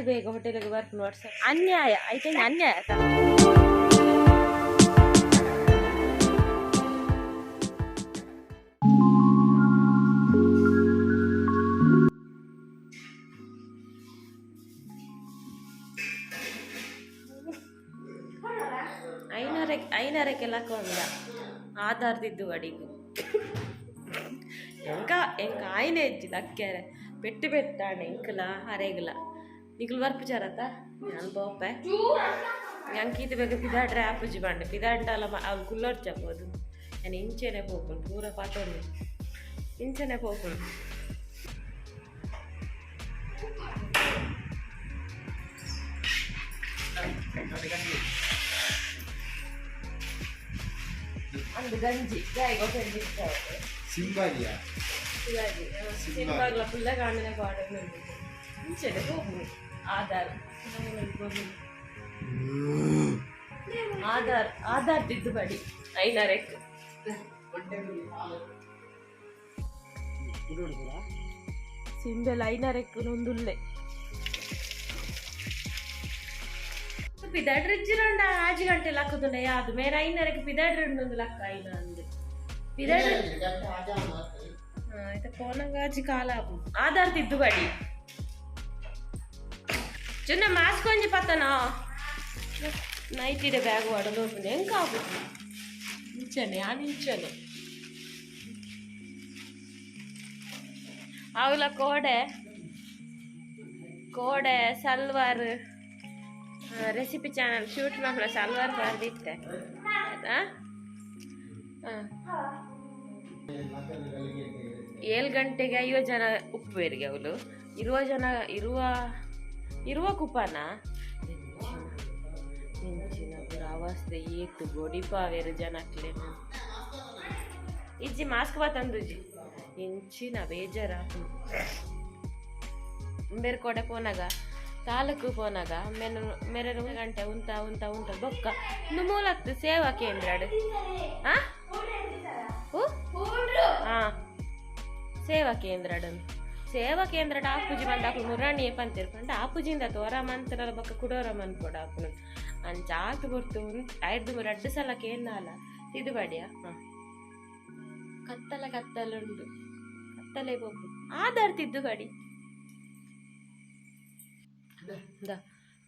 ಬೇಗ ಹೋಟೆಲ್ಗೆ ಬರ್ಪುನು ವರ್ಷ ಅನ್ಯಾಯ ಐತೆ ಅನ್ಯಾಯ ಆತ. ಐನೂರಕ್ಕೆ ಐನೂರಕ್ಕೆ ಲಕ್ಕೊಂದ ಆಧಾರದಿದ್ದು ಅಡಿಗು ಎಂಕ ಎಂಕ ಆಯ್ನೆ ಇಜ್ಜಿ ಲಕ್ಕೆರೆ ಪೆಟ್ಟು ಪೆಟ್ಟಾಣೆ ಎಂಕಲ ಅರೆಗಲ ನಿಕುಲು ಬರ್ಪುಜಾರತ ನಾನು ಬೋಪೆ ಎಂಕ್ ಇದು ಬೇಗ ಪಿದಾಡ್ರೆ ಆಪುಜಿ ಬಂಡೆ ಪಿದಾಡ್ಡಲ ಅವು ಕುಲ್ಲೊರ್ಚಬೋದು ನಾನು ಇಂಚೆನೆ ಪೋಪುನು ಪೂರ ಪಾತೊಂದು ಇಂಚೆನೆ ಪೋಪುನು ಅಂದು ಗಂಜಿ ಜಾಯಿಗೆ ಹೋಟೆಲ್ ಇಷ್ಟ ಸಿಂಬಾಗಿಯಾ? ಸಿಂಬಾಗ್ಲ ಪುಲ್ಲ ಕಾಣಿನ ಪಾಡೊಂದು ಇಂಚೆನೆ ಪೋಪುನು ಆಧಾರ್ ಆಧಾರ್ ಆಧಾರ್ ತಿದ್ದುಪಡಿ ಐನೂರಕ್ಕೆ ಸಿಂಬೆಲ್ ಐನೂರಕ್ಕೆ ನೊಂದುಲ್ಲೆ ಪಿದಾಡ್ರಿಜ್ಜಿರಂಡ ಆಜಿ ಗಂಟೆ ಲಕ್ಕದುಂಡ ಯಾದು ಮೇರೆ ಐನೂರಕ್ಕೆ ಪಿದಾಡ್ರಿ ಲಕ್ಕ ಐನ ಅಂದು ಪಿದಾಡ್ರಿ ಆಯ್ತಾ ಪೋನಂಗಾಜಿ ಕಾಲ ಆಧಾರ್ ತಿದ್ದುಪಡಿ ಚಿನ್ನ ಮಾಸ್ಕ್ ಒಂಜಿ ಪತ್ತನ ನೈಟಿಡೆ ಬ್ಯಾಗ್ ವಾಡಲು ಎಂಕ ಆಪುಜಿ ಇಂಚನೆ ಆನ್ ಇಂಚನೆ ಅವಲ ಕೋಡೆ ಕೋಡೆ ಸಲ್ವಾರ್ ರೆಸಿಪಿ ಚಾನಲ್ ಶೂಟ್ ಮಾಡೋ ಸಲ್ವಾರ್ ಬಾರ್ದಿತ್ತೆ ಆಯ್ತಾ. ಹಾಂ 7 ಗಂಟೆಗೆ 50 ಜನ ಉಪ್ಪುವೇರಿಗೆ ಅವಳು ಇರುವ ಜನ ಇರುವ ಇರುವ ಕುಪನ ಇಂಚಿನ ಪೂರ ಅವಸ್ಥೆ ಏತು ಗೋಡಿಪಾವೇರು ಜನಕ್ಲೆ ಇಜ್ಜಿ ಮಾಸ್ಕ್ ಬತ್ತಂದುಜಿ ಇಂಚಿನ ಬೇಜಾರ ಬೇರೆ ಕೊಡೆ ಪೋನಾಗ ತಾಲೂಕು ಪೋನಾಗ ಮೆನು ಮೇರೆ ಗಂಟೆ ಉಂತ ಉಂತ ಉಂತ ಬೊಕ್ಕ ಮೂಲತ್ತು ಸೇವಾ ಕೇಂದ್ರ ಆ ಹಾಂ ಸೇವಾ ಕೇಂದ್ರ ಸೇವಾ ಕೇಂದ್ರ ಆಪುಜಿ ಬಂದ ಆಪು ಮುರಾಣಿ ಪಂತಿರ್ ಪಂಡ ಆಪುಜಿಂದ ತೋರ ಮಂತ್ರ ಬೊಕ್ಕ ಕುಡೋರ ಮನ್ಪೊಡ ಆಪುನು ಅಂಚ ಆತು ಬೊರ್ತು ಐದು ರಡ್ಡು ಸಲ ಕೇಂದಾಲ ಇದು ಬಡಿಯ ಹಾಂ ಕತ್ತಲ ಕತ್ತಲುಂಡು ಕತ್ತಲೆ ಪೋಪು ಆಧಾರ್ ತಿದ್ದುಪಡಿ the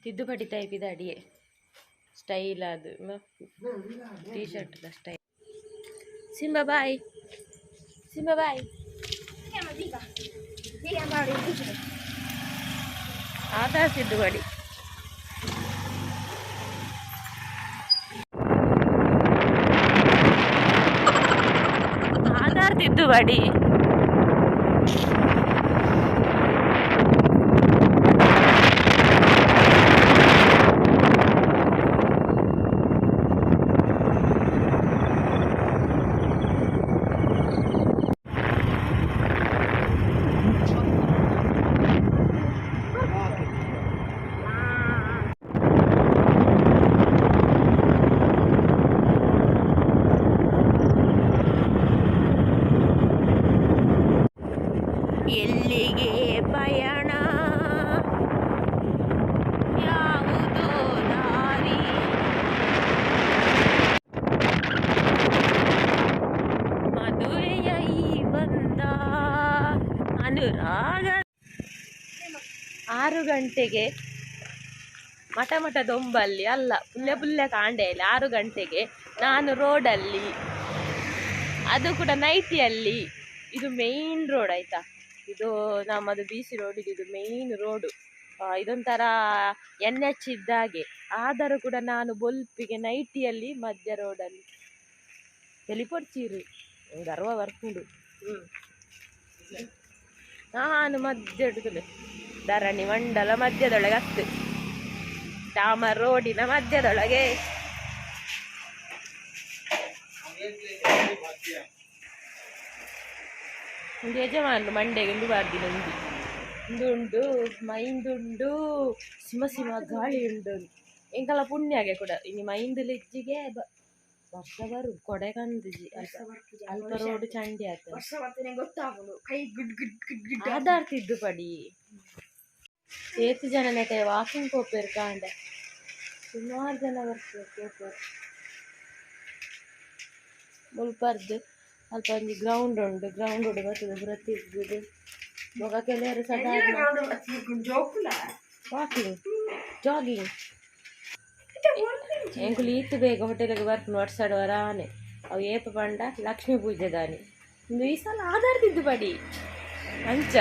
ತಿದ್ದುಪಡಿ ಟೈಪ್ ಇದು ಅಡಿಯೆ ಸ್ಟೈಲ್ ಅದು T shirt style. Simba bye, Simba bye. Aadhaar ತಿದ್ದುಪಡಿ ಆಧಾರ್ ತಿದ್ದುಪಡಿ ಎಲ್ಲಿಗೆ ಪಯಣ ಯಾವುದೋ ದಾರಿ ಮದುವೆಯ ಈ ಬಂದ ಅನುರಾಗ 6 ಗಂಟೆಗೆ ಮಠ ಮಠ ದೊಂಬಲ್ಲಿ ಅಲ್ಲ ಪುಲ್ಯ ಪುಲ್ಯ ಕಾಂಡೆಯಲ್ಲಿ 6 ಗಂಟೆಗೆ ನಾನು ರೋಡಲ್ಲಿ, ಅದು ಕೂಡ ನೈಟಿಯಲ್ಲಿ. ಇದು ಮೇಯ್ನ್ ರೋಡ್ ಆಯ್ತಾ, ಇದು ನಮ್ಮದು ಬಿ ಸಿ ರೋಡ್, ಇದು ಮೇಯ್ನ್ ರೋಡು, ಇದೊಂಥರ ಎನ್ ಎಚ್ ಇದ್ದಾಗೆ. ಆದರೂ ಕೂಡ ನಾನು ಬೊಲ್ಪಿಗೆ ನೈಟಿಯಲ್ಲಿ ಮಧ್ಯ ರೋಡಲ್ಲಿ ತೆಲಿಪೊಡ್ಚೀರು ಗರ್ವ ಬರ್ಪುಂಡು. ನಾನು ಮಧ್ಯ ಹಿಡಿದುಲೆ ಧರಣಿ ಮಂಡಲ ಮಧ್ಯದೊಳಗೆ ಅತ್ತು ಡಾಮರ್ ರೋಡಿನ ಮಧ್ಯದೊಳಗೆ. ಒಂದು ಯಜಮಾನ್ರು ಮಂಡೆಗೆ ಒಂದು ಬಾರ್ದಿನ ಉಂಡು ಉಂಡು ಉಂಡು ಮೈಂದುಂಡು ಸಿಮ ಸಿಮ ಗಾಳಿ ಉಂಡು ಎಂಕಲ ಪುಣ್ಯಾಗೆ ಕೂಡ ಇನಿ ಮೈಂದು ಲೆಜ್ಜಿಗೆ ವರ್ಷ ಬರು ಕೊಡೆ ಕಂದುಜಿ ಅಲ್ಪ ರೋಡ್ ಚಂಡಿ ಆತ ವರ್ಷ ಬರ್ತೇನೆ ಗೊತ್ತಾಗುದು ಕೈ good good good good. Aadhaar ತಿದ್ದುಪಡಿ. ಏತ್ ಜನ ನೆಟೆ ವಾಕಿಂಗ್ ಪೋಪೆರ್ ಕಾಂಡೆ ಸುಮಾರು ಜನ ಬರ್ಪೆರ್ ಪೋಪೆರ್. ಮುಲ್ಪರ್ದ್ ಅಲ್ಪ ಒಂಜಿ ಗ್ರೌಂಡ್ ಉಂಡು, ಗ್ರೌಂಡ್ ಉಂಡು ಬತ್ತುದು ಪೂರ ತಿರ್ಗುದು ಬೊಕ ಕೆಲವೆರ್ ಸಾಧಾರಣ ವಾಕಿಂಗ್ ಜಾಗಿಂಗ್. ಎಂಕುಲು ಈತ್ ಬೇಗ ಹೋಟೆಲ್ಗೆ ಬರ್ಪುನು ವರ್ಷಡ್ ವರಾನೆ. ಅವು ಏಪ ಪಂಡ ಲಕ್ಷ್ಮೀ ಪೂಜೆದಾನಿ. ಇಂದು ಈ ಸಲ ಆಧಾರ ತಿದ್ದು ಪಡಿ ಅಂಚ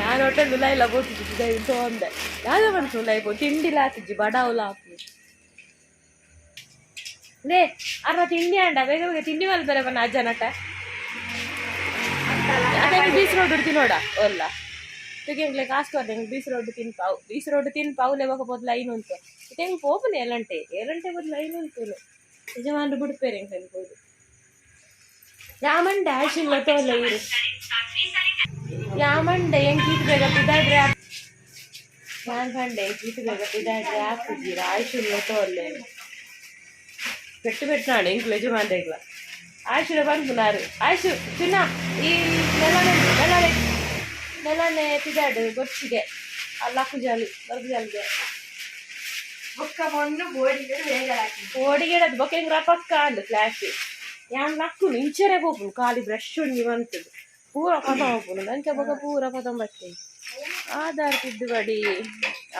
ಯಾನ್ ಹೋಟೆಲ್ ಉಲಾಯಿಲ ಪೋತಿದ್ದೆ ತೋಂದೆ ದಾದ ಪನ್ಪು ಉಲಾಯಿ ಪೋ ತಿಂಡಿಲ ಆತಿಜ್ಜಿ ಬಡಾವುಲ ಆಪು ಲೇ ಅರ್ನ ತಿಂಡಿ ಅಂಡ ಬೇಗ ಬೇಗ ತಿಂಡಿ ಮಲ್ಪೆರೆ ಪನ್ನ ಅಜ್ಜನಟ ಅದೇ ಬೀಚ್ ರೋಡ್ ತಿನ್ನೋಡ ಒಲ್ಲ ತುಗೆ ಎಂಕ್ಲೆ ಕಾಸು ಕೊರ್ರೆ ಎಂಕ್ ಬೀಚ್ ರೋಡ್ ತಿನ್ಪಾವು ಬೀಚ್ ರೋಡ್ ತಿನ್ಪಾವು ಲೆಬಕ ಪೋದು ಲೈನ್ ಉಂತು ಇತ್ತೆ ಎಂಕ್ ಪೋಪುನೆ ಏಲಂಟೆ ಏಲಂಟೆ ಪೋದು ಲೈನ್ ಉಂತು ಯಜಮಾನ್ರು ಬುಡ್ಪೇರು ಎಂಕ್ ಪೋದು ಯಾಮಂಡೆ ಆಶಿಲ್ಲ ತೋಲೆ ಇರು ಯಾಮಂಡೆ ಎಂಕ್ ಈತ್ ಬೇಗ ಪಿದಾಡ್ರೆ ಯಾನ್ ಪಂಡೆ ಎಂಕ್ ಈತ್ ಬೇಗ ಪಿದಾಡ್ರೆ ಆಪುಜಿ ಆಯುಷುಲ್ಲ ತೋಲೆ ಪೆಟ್ಟು ಪೆಟ್ಟು ಎಂಕ್ಲು ಯಜಮಾನ್ರೆಗ್ಲ ಆಯುಷುಲ ಪನ್ಪುನಾರು ಆಯುಷು ಚಿನ್ನ ಈ ನೆಲನೆ ನೆಲನೆ ನೆಲನೆ ಪಿದಾಡು ಬೊಚ್ಚಿಗೆ ಅಲ್ಲ ಅಕ್ಕುಜಾಲು ಬರ್ಗುಜಾಲ್ಗೆ ಬೊಕ್ಕ ಮೊನ್ನು ಬೋಡಿಗೆ ಬೇಗ ಹಾಕಿ ಓಡಿಗೆಡದು ಬೊಕ್ಕ ಎಂಕ್ ರಪಕ್ಕ ಅಂದ್ ಫ್ಲಾಶ್ ಯಾನ್ ಲಕ್ಕುನು ಇಂಚೆರೆ ಪೋಪುನು ಖಾಲಿ ಬ್ರಷ್ ಒಂಜಿ ಮಂತುದು ಪೂರ ಕಥಮ್ ಆಪುಂಡು ಅಂಚ ಬೊಕ ಪೂರ ಕಥಮ್ ಬತ್ತೆ ಆಧಾರ್ ತಿದ್ದುಪಡಿ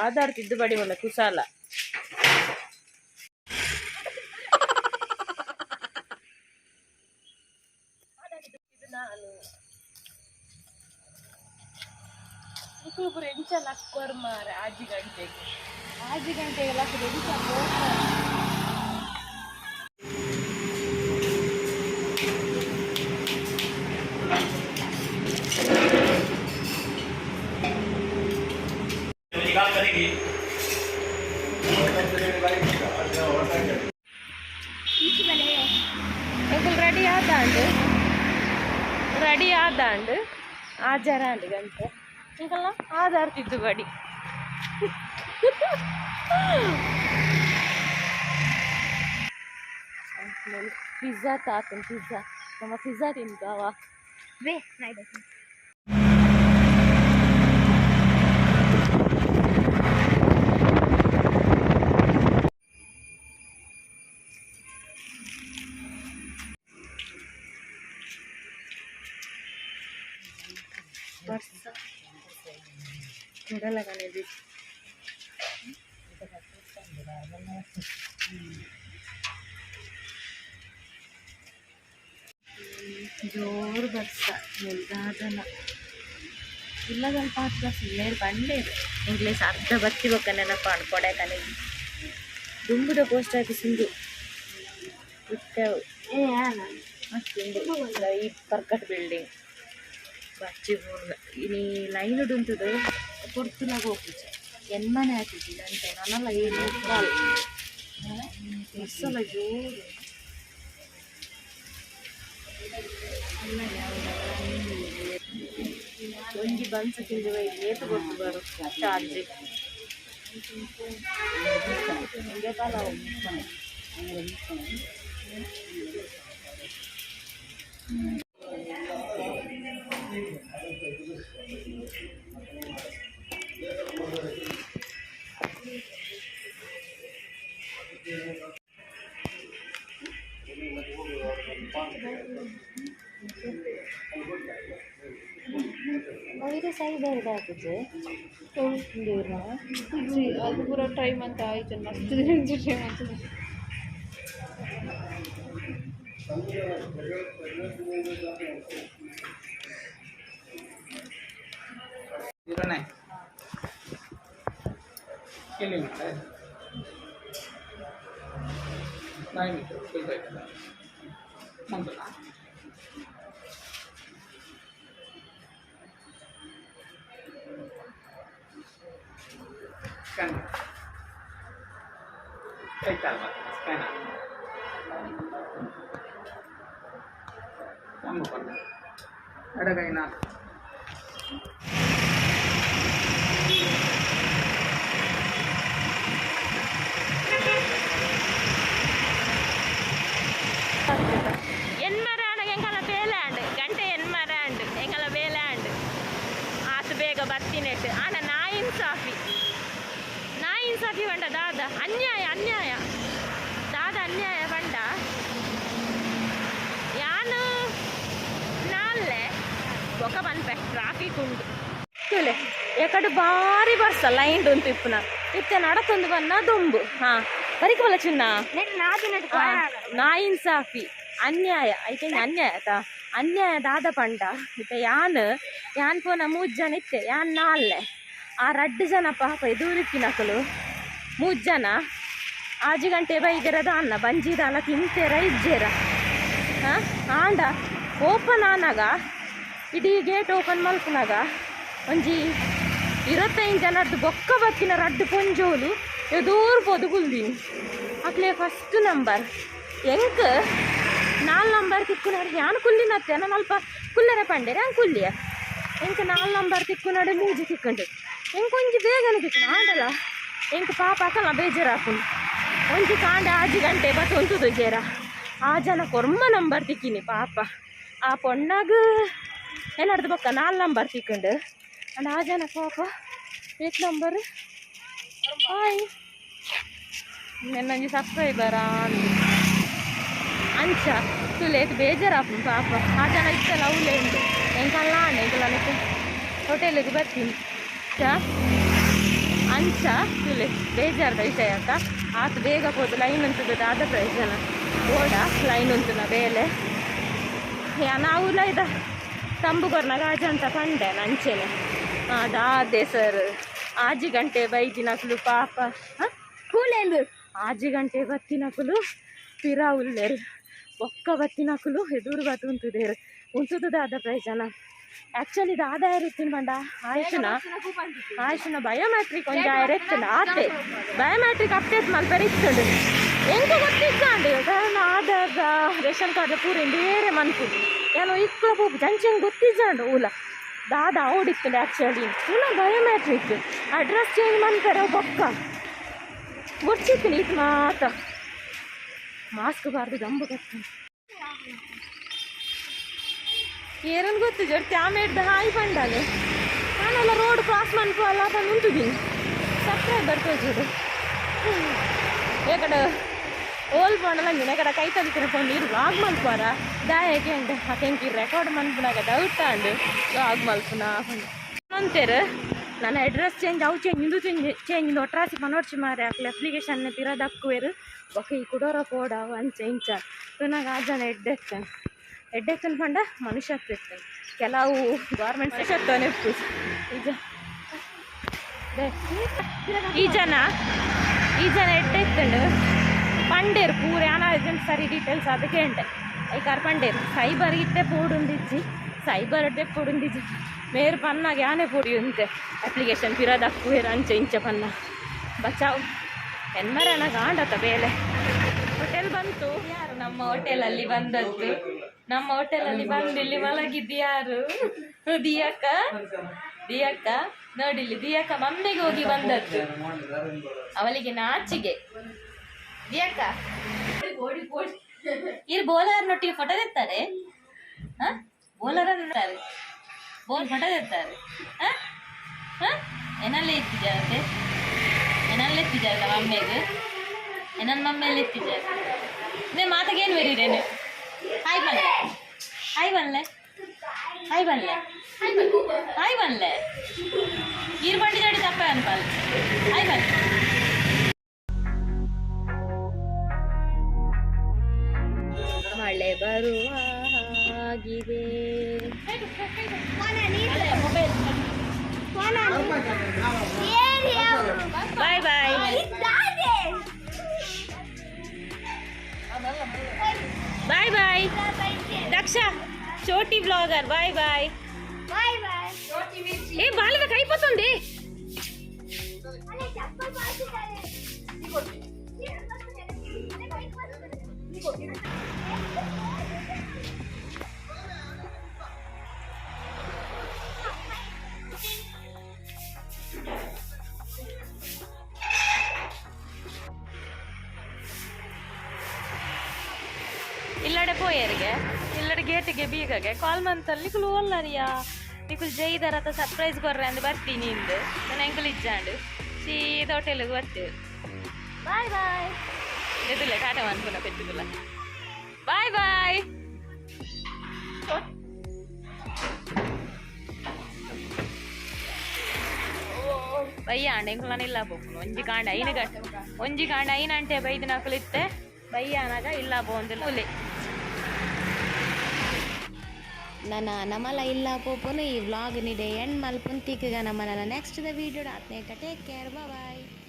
ಆಧಾರ್ ತಿದ್ದುಪಡಿ ಮಲ್ಲ ಕುಸಾಲ. ಇದು ನಾನು ನಿಕುಲು ಪೂರ ಎಂಚ ಲಕ್ಕೊರ್ ಮಾರೆ ಆಜಿ ಗಂಟೆಗೆ ಆಜಿ ಗಂಟೆಗೆ ಲಕ್ಕುದು ಎಂಚ ಪೋಪರ್. ಎಂಕುಲು ರೆಡಿ ಆದಾಂಡ್ ರೆಡಿ ಆದಾಂಡ್ ಆಜಾರಾಂಡ್ ಗಂಟೆ ಎಂಕಲ್ನ ಆಧಾರ್ ತಿದ್ದುಪಡಿ. ಪಿಜ್ಜಾ ತಾತನ್ ಪಿಜ್ಜಾ ನಮ್ಮ ಪಿಜ್ಜಾ ತಿಂತಾವ ವೇ ನಾಯ್ದು. ಬರ್ಸ ಕಡಲಗನೆ ಜೋರು ಬರ್ಸ ಮುಲ್ದಾದನ ಇಲ್ಲದಲ್ಪ ಬಸ್ ಇಲ್ಲೇರು ಬಂಡೇರು ಇಂಗ್ಲೀಷ್ ಅರ್ಧ ಬತ್ತಿ ಬೊಕ್ಕ ನೆನಪಾಂಡ್ ಕೊಡೆಕನೆಗೆ ದುಂಬುದ ಪೋಸ್ಟ್ ಆಫೀಸ್ ಇಂದು ಇತ್ತೆ ಮಸ್ತ್ ಉಂಡು ಈ ಪರ್ಕಟ್ ಬಿಲ್ಡಿಂಗ್ ಬಚ್ಚಿ ಇನಿ ಲೈನ್ ಉಂಟುದು ಪೊರ್ತುಲಾಗ ಹೋಗ್ಪುಜಿ ಎನ್ಮನೆ ಆತಿಜಿ ಗಂಟೆ ನನಲ ಏಳು ಮುಕ್ಕಾಲು ಬಸ್ಸಲ ಜೋರು. ಒಂಜಿ ಬನ್ಸ್ ತಿಂದು ಏತ್ ಗೊತ್ತು ಬರು ಚಾರ್ಜ್ ಇಂಗೆ ಪಲಾವು. ವೈರಸ್ ಸೈಬರ್ ಹಾಕುಜೆ ಅದು ಪೂರ ಟ್ರೈ ಮಂತ ಆಯ್ತು ಮಸ್ತ್ ದಿನ ಟ್ರೈ ಮಂತ. 0 9. Kilometer. 9 meter. Full right. Mandala. Scan. ಕೈಕಾಲು ಸ್ಕ್ಯಾನ್ ನಮ್ಮ ಎಡಗೈ ನಾಲ್ಕು. ಎನ್ಮರ ಆಂಡ ಎಂಕಲ ಬೇಲೆ ಆಂಡ್ ಗಂಟೆ ಎನ್ಮರ ಆಂಡ್ ಎಂಕಲ ಬೇಲೆ ಆಂಡ್. ಆ ಬತ್ತಿನೆಟ್ ಆನ ನಾಯಿನ್ಸಾಫಿ ನಾಯಿನ್ಸಾಫಿ ಪಂಡ ದಾದ ಅನ್ಯಾಯ ಅನ್ಯಾಯ ದಾದ ಅನ್ಯಾಯ ಪಂಡ ಯಾನ್ ನಾಲ್ಲೆ ಬೊಕ ಪನ್ಪೆ ಟ್ರಾಫಿಕ್ ಉಂಡು ತುಲೆ ಎಕಡೆ ಬಾರಿ ಬರ್ಸ ಲೈನ್ ಉಂಟು ಇಪ್ಪುನ ಇತ್ತೆ ನಡತೊಂದು ಬನ್ನ ದೊಂಬು. ಹಾ, ಬರಿಕ ಬಲ್ಲ ಚಿನ್ನ. ನಾಯಿನ್ಸಾಫಿ ಅನ್ಯಾಯ ಐತೆ, ಅನ್ಯಾಯ ಆತಾ. ಅನ್ಯಾಯ ದಾದ ಪಂಡ ಇತ್ತೆ ಯಾನ್ ಯಾನ್ ಪೋನ ಮೂಜ್ ಜನ ಇತ್ತೆ, ಯಾನ್ ನಾಲ್ಲೆ. ಆ ರಡ್ಡ್ ಜನ ಪಾಪ ಎದುರಿತ್ತಿನಕುಲು. ಮೂಜ್ ಜನ 6 ಗಂಟೆ ಬೈದೆರ ದಾನ್ನ ಬಂಜಿ ದಾನ ತಿಂತೇರ ಇಜ್ಜೇರ. ಹಾಂ, ಆಂಡ ಓಪನ್ ಆನಾಗ, ಇಡೀ ಗೇಟ್ ಓಪನ್ ಮಲ್ಪುನಾಗ ಒಂಜಿ 25 ಜನದ್ದು ಬೊಕ್ಕ ಬತ್ತಿನ ರಡ್ಡ್ ಪೊಂಜೋಲು ಎದೂರು ಪೋದು ಕುಲ್ದಿನಿ. ಅಕ್ಲೆ ಫಸ್ಟ್ ನಂಬರ್, ಎಂಕ್ ನಾಲ್ ನಂಬರ್ ತಿಕ್ಕುನಾಡು. ಯಾನ್ ಕುಲ್ಲಿನತ್ತೆ, ನಾನು ಅಲ್ಪ ಕುಲ್ಲರೆ ಪಂಡೆರೆ, ಯಾನ್ ಕುಲ್ಲಿಯ. ಎಂಕ್ ನಾಲ್ ನಂಬರ್ ತಿಕ್ಕುನಾಡು, ಮೂಜಿ ತಿಕ್ಕಂಡು. ಎಂಕ್ ಒಂಜಿ ಬೇಗನೆ ತಿಕ್ಕುಂಡು. ಆಂಡಲ ಎಂಕ್ ಪಾಪ ಅಕಲ್ನ ಬೇಜಾರಾಪುಂಡು. ಒಂಜಿ ಕಾಂಡೆ 6 ಗಂಟೆ ಬತ್ ಉಂತುದು ಜೇರ. ಆ ಜನ ಕೊರ್ಮ ನಂಬರ್ ತಿಕ್ಕಿನಿ ಪಾಪ. ಆ ಪೊಣ್ಣಗ್ ಏನಾಡ್ದು ಬೊಕ್ಕ ನಾಲ್ ನಂಬರ್ ತಿಕ್ಕಂಡು. ಅಂಡ್ ಆ ಜನ ಪಾಪ ಏತ್ ನಂಬರ್? ಹಾಯ್, ನೆನ್ನೊಂಜಿ ಸಬ್ಸ್ಕ್ರೈಬರ್ ಅಂದು. ಅಂಚ ತುಲೇತ್ ಬೇಜಾರಾಪುಂಡು ಪಾಪ. ಆ ಜನ ಇತ್ತಲ್ಲ, ಅವಲೇ ಉಂಡು. ಎಂಕಲ್ಲ ಎಂಕಲ್ಲ ಹೋಟೆಲಿಗೆ ಬರ್ತೀನಿ ಚ ಅಂಚ ತುಲೆ ಬೇಜಾರದ ವಿಷಯ ಅಕ್ಕ. ಆತು ಬೇಗ ಪೋದು ಲೈನ್ ಉಂಟು, ದಾದ ಪ್ರಯೋಜನ? ಓಡ ಲೈನ್ ಉಂಟುನ ಬೇಲೆ. ಯಾ ನಾವು ಇದ ತಂಬು ಕೊರ್ನಾಗ ಆಜಂತ ಪಂಡೆ ನಂಚೆನೆ. ಹಾಂ, ದಾದೆ ಸರ್, 6 ಗಂಟೆ ಬೈದಿನಕುಲು ಪಾಪ. ಹಾಂ, 6 ಗಂಟೆ ಬತ್ತಿನಕುಲು ಪಿರ ಉಲ್ಲೇರು. ಬೊಕ್ಕ ಬತ್ತಿನಕುಲು ಎದುರು ಬತ್ತು ಉಂತುದೇರು. ಉಂತುದು ದಾದ ಪ್ರಯೋಜನ? ಆ್ಯಕ್ಚುಲಿ ದಾದ ಇತ್ತಿನ ಪಂಡ ಆಯುಷನ ಆಯುಷನ ಬಯೋಮೆಟ್ರಿಕ್ ಒಂಜಿ ಆಯರ್ ಇತ್ತುಂಡು. ಆತೆ ಬಯೋಮೆಟ್ರಿಕ್ ಅಪ್ಡೇಟ್ ಮಲ್ಪೆರೆ ಇತ್ತುಂಡು. ಎಂಕ್ ಗೊತ್ತಿಜ್ಜಾಂಡು. ಕಾರಣ ಆಧಾರ್, ರೇಷನ್ ಕಾರ್ಡ್ ಪೂರ ಬೇರೆ ಮನ್ಪುದು ಯಾನು ಇಕ್ಕಳ ಪೋಪು ಜಂಚೆಂಗ್ ಗೊತ್ತಿಜ್ಜಾಂಡು. ಊಲ ದಾದ ಅವಡಿತ್ತುಂಡು ಆ್ಯಕ್ಚುಲಿ ಪುನಃ ಬಯೋಮೆಟ್ರಿಕ್ ಅಡ್ರೆಸ್ ಚೇಂಜ್ ಮನ್ಪೆರೆ ಬೊಕ್ಕ ಬೊಡ್ಚಿತ್ತು. ಇತ್ತು ಮಾತ ಮಾಸ್ಕ್ ಬಾರ್ದು ಗಂಬು ಕತ್ತ ಏರನ್ ಗೊತ್ತು ಜೊರ್ತಿ. ಆಮೇಡ್ದ ಹಾಯ್ ಪಂಡಾನೆ. ನಾನೆಲ್ಲ ರೋಡ್ ಕ್ರಾಸ್ ಮನ್ಪು ಅಲ್ಲ ಬಂದು ಉಂಟುದೀನಿ. ಸಬ್ಸ್ಕ್ರೈಬರ್ ತೋಜುಡು. ಏಕಡ ಓಲ್ ಪೋಂಡಲ ಅಂಜಿನ ಕಡೆ ಕೈ ತಲಿತಿನ ಪೋಂಡು. ಇರು ವ್ಲಾಗ್ ಮಲ್ಪುವಾರ ದಾಯೆ ಉಂಡು ಅಕೆಂಕಿ ರೆಕಾರ್ಡ್ ಮನ್ಪುನಾಗ ಡೌಟ್ ಆಂಡು. ವ್ಲಾಗ್ ಮಲ್ಪುನ ಅಂತೇರು. ನನ್ನ ಅಡ್ರೆಸ್ ಚೇಂಜ್, ಅವು ಚೇಂಜ್, ಇಂದು ಚೇಂಜ್ ಚೇಂಜ್ ಒಟ್ರಾಸಿ ಪನೋಡ್ಚಿ ಮಾರೆ. ಅಕ್ಲೆ ಅಪ್ಲಿಕೇಶನ್ ಪಿರ ದಕ್ಕುವೆರು. ಬೊಕ ಈ ಕುಡೋರ ಪೋಡ ಅವು ಅಂಚ ಇಂಚ ತೂನಾಗ ಆ ಜನ ಎಡ್ಡೆತ್ತನ್ ಎಡ್ಡೆತ್ತನ್ ಪಂಡ ಮನುಷ್ಯತ್ವ ಇರ್ತದೆ. ಕೆಲವು ಗೌರ್ಮೆಂಟ್ ಮನುಷ್ಯತ್ವನೇ ಇಪ್ಪು. ಈ ಜ ಈ ಜನ ಈ ಜನ ಎಡ್ಡೆ ಇತ್ತುಂಡು ಪಂಡೇರು ಪೂರ. ಯಾನ ಸರಿ ಡೀಟೇಲ್ಸ್ ಅದಕ್ಕೆ ಉಂಟೆ ಐಕಾರ್ ಪಂಡೇರು ಸೈಬರ್ ಇತ್ತೆ ಪೋಡುಂದಿಜ್ಜಿ, ಸೈಬರ್ ಅಡ್ಡೆ ಪೋಡುಂದಿಜ್ಜಿ. ಮೇರು ಪನ್ನಾಗ ಯಾನೆ ಪೋಡಿ ಉಂತೆ ಅಪ್ಲಿಕೇಶನ್ ಪಿರ ದಕ್ಕುವೆರು ಅಂಚೆ ಇಂಚ ಪನ್ನ. ಬಚಾವ್ ಎನ್ಮರನ ಗಾಂಡತ ಬೇಲೆ. ಹೋಟೆಲ್ ಬಂತು. ಯಾರು ನಮ್ಮ ಹೋಟೆಲಲ್ಲಿ ಬಂದದ್ದು? ನಮ್ಮ ಹೋಟೆಲಲ್ಲಿ ಬಂದು ಇಲ್ಲಿ ಮಲಗಿದ್ದು ಯಾರು? ದಿಯಕ್ಕ, ದಿಯಕ್ಕ ನೋಡಿಲ್ಲಿ. ದಿಯಕ್ಕ ಮಮ್ಮಿಗೆ ಹೋಗಿ ಬಂದದ್ದು. ಅವಳಿಗೆ ನಾಚಿಗೆ. ದಿಯಕ್ಕ ಇರು ಬೋಲರ್ ನೊಟ್ಟಿಗೆ ಫೋಟೋ ತೆತ್ತಾರೆ. ಹ, ಬೋಲರ್ ಬೋಲ್ ಫೋಟೋ ತೆತ್ತಾರೆ. ಹ ಹ ಏನೆಲ್ಲ ಇತ್ತಿದ್ದಾರೆ? ಏನೆಲ್ಲ ಇತ್ತಿದ್ದಾರೆ ಮಮ್ಮಿಗೆ? ನನ್ನ ಮಮ್ಮಿಯಲ್ಲಿ ಇತ್ತಿದ್ದಾರೆ. ನೇ ಮಾತಾಗೇನು ಬರೀರೇನೆ? ಹಾಯ್ ಬನ್ಲೆ, ಹಾಯ್ ಬನ್ಲೆ, ಹಾಯ್ ಬನ್ಲೆ, ಹಾಯ್ ಬನ್ಲೆ. ಈರ್ ಬಂಡಿ ಜೋಡಿ ತಪ್ಪ ಅನ್ಪಲ್. ಹಾಯ್ ಬನ್ಲೆ. ಮಳೆ ಬರುವ ಹಾಗಿದೆ. Mobile. Bye bye, bye bye. Daksha Choti blogger, bye bye. ఏ బాలవకి అయిపోతుంది. ಇಲ್ಲಡೆ ಪೋಯರಿಗೆ ಇಲ್ಲಡೆ ಗೇಟಿಗೆ ಬೀಗಗೆ ಕಾಲ್ ಮಂತಲ್ಲಿ ಕುಲು ಅಲ್ಲರಿಯಾ. ನಿಕುಲು ಜೈದರತ ಸರ್ಪ್ರೈಸ್ ಕೊರ್ರೆ ಅಂದ್ ಬರ್ತೀನಿ ಇಂದು. ಎಂಕುಲು ಇಜ್ಜಾಂಡು ಸೀದಾ ಹೋಟೆಲ್ಗೆ ಬರ್ತೇವೆ. Bye bye. ಎದುಲ್ಲ ಟಾಟಾ ಅನ್ಪುನ ಪೆತ್ತುಗುಲ. Bye bye. ಬಯ್ಯ ಅಂಡ ಎಂಕುಲ ಇಲ್ಲ ಪೋಪುನು. ಒಂಜಿ ಕಾಂಡ ಐನು ಗಂಟೆ, ಒಂಜಿ ಕಾಂಡ ಐನು ಅಂಟೆ ಬೈದಿನಕುಲು ಇತ್ತೆ ಬಯ್ಯ ಅನಾಗ ಇಲ್ಲ ಪೋಂದು ಮೂಲೆ. ನನ ನಮಲ ಇಲ್ಲ ಪೋಪುನು. ಈ ವ್ಲಾಗ್ ನಿಡೆ ಎಂಡ್ ಮಲ್ಪುನ್. ತಿಕ್ಕಗ ನಮ್ಮನ next the video. ಆತ್ನೇಟ take care, bye.